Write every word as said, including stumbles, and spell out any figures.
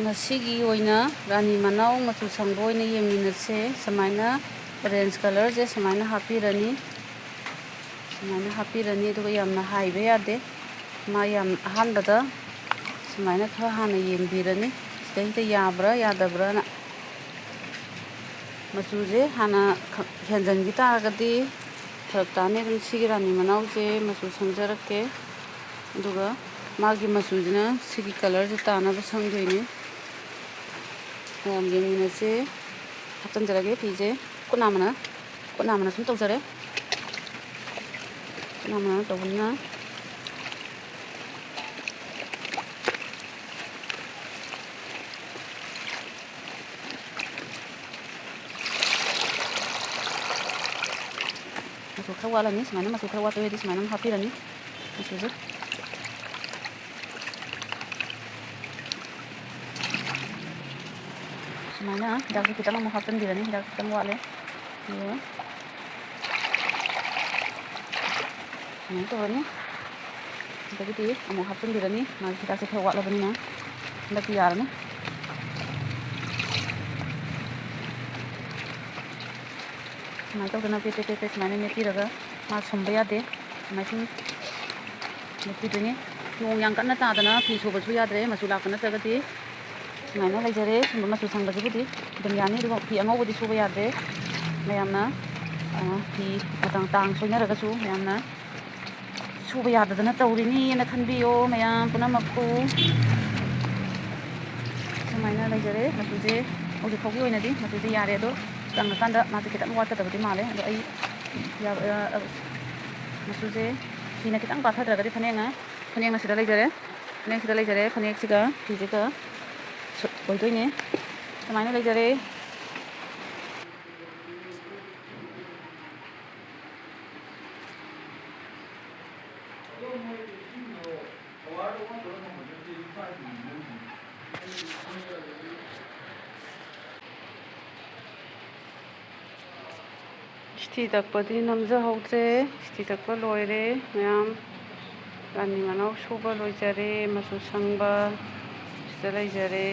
ꯉꯁꯤꯒꯤ ꯑꯣꯏꯅ ꯔꯥꯅꯤ ꯃꯅꯥꯎ ꯃꯆꯨ ꯁꯪꯕ ꯑꯣꯏꯅ ꯌꯦꯡꯃꯤꯟꯅꯁꯦ꯫ ꯁꯨꯃꯥꯏꯅ orange colourꯁꯦ ꯁꯨꯃꯥꯏꯅ ꯍꯥꯞꯄꯤꯔꯅꯤ꯫ ꯁꯨꯃꯥꯏꯅ ꯍꯥꯞꯄꯤꯔꯅꯤ, ꯑꯗꯨꯒ ꯌꯥꯝꯅ ꯍꯥꯏꯕ ꯌꯥꯗꯦ꯫ ꯃꯥ ꯌꯥꯝ ꯑꯍꯥꯟꯕꯗ ꯁꯨꯃꯥꯏꯅ ꯈꯔ ꯍꯥꯟꯅ ꯌꯦꯡꯕꯤꯔꯅꯤ, ꯁꯤꯗꯩꯁꯤꯗ ꯌꯥꯕ꯭ꯔꯥ ꯌꯥꯗꯕ꯭ꯔꯥꯅ꯫ ꯃꯆꯨꯁꯦ ꯍꯥꯟꯅ ꯈ-, ꯍꯦꯟꯖꯟꯈꯤ ꯇꯥꯔꯒꯗꯤ ꯐꯔꯛ ꯇꯥꯅꯤ꯫ ꯑꯗꯨꯝ ꯁꯤꯒꯤ ꯔꯥꯅꯤ ꯃꯅꯥꯎꯁꯦ ꯃꯆꯨ ꯁꯪꯖꯔꯛꯀꯦ, ꯑꯗꯨꯒ ꯃꯥꯒꯤ ꯃꯆꯨꯁꯤꯅ ꯁꯤꯒꯤ colourꯁꯦ ꯇꯥꯅꯕ ꯁꯪꯗꯣꯏꯅꯦ꯫ ꯃꯌꯥꯝ ꯌꯦꯡꯃꯤꯟꯅꯁꯦ꯫ ꯍꯥꯞꯆꯤꯟꯖꯔꯒꯦ ꯐꯤꯁꯦ꯫ ꯈꯨꯠ ꯅꯥꯝꯃꯅ, ꯈꯨꯠ ꯅꯥꯝꯃꯅ ꯁꯨꯝ ꯇꯧꯖꯔꯦ꯫ ꯈꯨꯠ ꯅꯥꯝꯃꯅ ꯇꯧꯕꯅꯤꯅ꯫ ꯃꯆꯨ ꯈꯔ ꯋꯥꯠꯂꯅꯤ꯫ ꯁꯨꯃꯥꯏꯅ ꯃꯆꯨ ꯈꯔ ꯋꯥꯠꯄ ꯑꯣꯏꯔꯗꯤ ꯁꯨꯃꯥꯏꯅ ꯑꯃꯨꯛ ꯍꯥꯞꯄꯤꯔꯅꯤ꯫ ꯃꯆꯨꯁꯦ ꯁꯨꯃꯥꯏꯅ ꯍꯤꯗꯥꯛꯁꯦ ꯈꯤꯇꯪ ꯑꯃꯨꯛ ꯍꯥꯞꯆꯤꯟꯕꯤꯔꯅꯤ꯫ ꯍꯤꯗꯥꯛꯁꯦ ꯈꯤꯇꯪ ꯋꯥꯠꯂꯦ꯫ ꯑꯗꯨꯒ ꯁꯨꯃꯥꯏꯅ ꯇꯧꯔꯅꯤ꯫ ꯑꯗꯒꯤꯗꯤ ꯑꯃꯨꯛ ꯍꯥꯞꯆꯤꯟꯕꯤꯔꯅꯤ꯫ ꯃꯥꯒꯤ ꯍꯤꯗꯥꯛꯁꯦ ꯈꯔ ꯋꯥꯠꯂꯕꯅꯤꯅ ꯍꯟꯗꯛꯇꯤ ꯌꯥꯔꯅꯤ꯫ ꯁꯨꯃꯥꯏꯅ ꯇꯧꯗꯅ ꯄꯦꯠ ꯄꯦꯠ ꯄꯦꯠ ꯄꯦꯠ ꯁꯨꯃꯥꯏꯅ ꯃꯦꯠꯄꯤꯔꯒ ꯃꯥ ꯁꯨꯝꯕ ꯌꯥꯗꯦ꯫ ꯁꯨꯃꯥꯏꯅ ꯁꯨꯝ ꯃꯦꯠꯄꯤꯗꯣꯏꯅꯤ꯫ ꯅꯣꯡ ꯌꯥꯝ ꯀꯟꯅ ꯇꯥꯗꯅ ꯐꯤ ꯁꯨꯕꯁꯨ ꯌꯥꯗ꯭ꯔꯦ, ꯃꯆꯨ ꯂꯥꯛꯄ ꯅꯠꯇ꯭ꯔꯒꯗꯤ꯫ ꯁꯨꯃꯥꯏꯅ ꯂꯩꯖꯔꯦ꯫ ꯁꯨꯝꯕ ꯃꯆꯨ ꯁꯪꯕꯁꯤꯕꯨꯗꯤ ꯑꯗꯨꯝ ꯌꯥꯅꯤ, ꯑꯗꯨꯒ ꯐꯤ ꯑꯉꯧꯕꯗꯤ ꯁꯨꯕ ꯌꯥꯗ꯭ꯔꯦ꯫ ꯃꯌꯥꯝꯅ, ꯑ, ꯐꯤ ꯃꯇꯥꯡ ꯇꯥꯡ ꯁꯣꯏꯅꯔꯒꯁꯨ ꯃꯌꯥꯝꯅ ꯁꯨꯕ ꯌꯥꯗꯗꯅ ꯇꯧꯔꯤꯅꯤꯅ ꯈꯟꯕꯤꯌꯣ ꯃꯌꯥꯝ ꯄꯨꯝꯅꯃꯛꯄꯨ꯫ ꯁꯨꯃꯥꯏꯅ ꯂꯩꯖꯔꯦ꯫ ꯃꯆꯨꯁꯦ ꯍꯧꯖꯤꯛ ꯐꯥꯎꯒꯤ ꯑꯣꯏꯅꯗꯤ ꯃꯆꯨꯁꯦ ꯌꯥꯔꯦ, ꯑꯗꯣ ꯀꯪꯉꯀꯥꯟꯗ ꯃꯥꯁꯦ ꯈꯤꯇꯪ ꯋꯥꯠꯀꯗꯕꯗꯤ ꯃꯥꯜꯂꯦ꯫ ꯑꯗꯣ ꯑꯩ ꯌꯥ-, ꯑ, ꯑ, ꯃꯆꯨꯁꯦ ꯐꯤꯅ ꯈꯤꯇꯪ ꯄꯥꯊꯗ꯭ꯔꯒꯗꯤ ꯐꯅꯦꯛꯅ, ꯐꯅꯦꯛꯅ ꯁꯤꯗ ꯂꯩꯖꯔꯦ꯫ ꯐꯅꯦꯛꯁꯤꯗ ꯂꯩꯖꯔꯦ꯫ ꯐꯅꯦꯛꯁꯤꯒ ꯐꯤꯁꯤꯒ ꯁꯨꯠ ꯑꯣꯏꯗꯣꯏꯅꯦ꯫ ꯁꯨꯃꯥꯏꯅ ꯂꯩꯖꯔꯦ꯫ ꯏꯁꯇꯤ ꯇꯛꯄꯗꯤ ꯅꯝꯖꯍꯧꯗ꯭ꯔꯦ꯫ ꯏꯁꯇꯤ ꯇꯛꯄ ꯂꯣꯏꯔꯦ ꯃꯌꯥꯝ꯫ ꯔꯥꯅꯤ ꯃꯅꯥꯎ ꯁꯨꯕ ꯂꯣꯏꯖꯔꯦ꯫ ꯃꯆꯨ ꯁꯪꯕ ꯂꯩꯖꯔꯦ꯫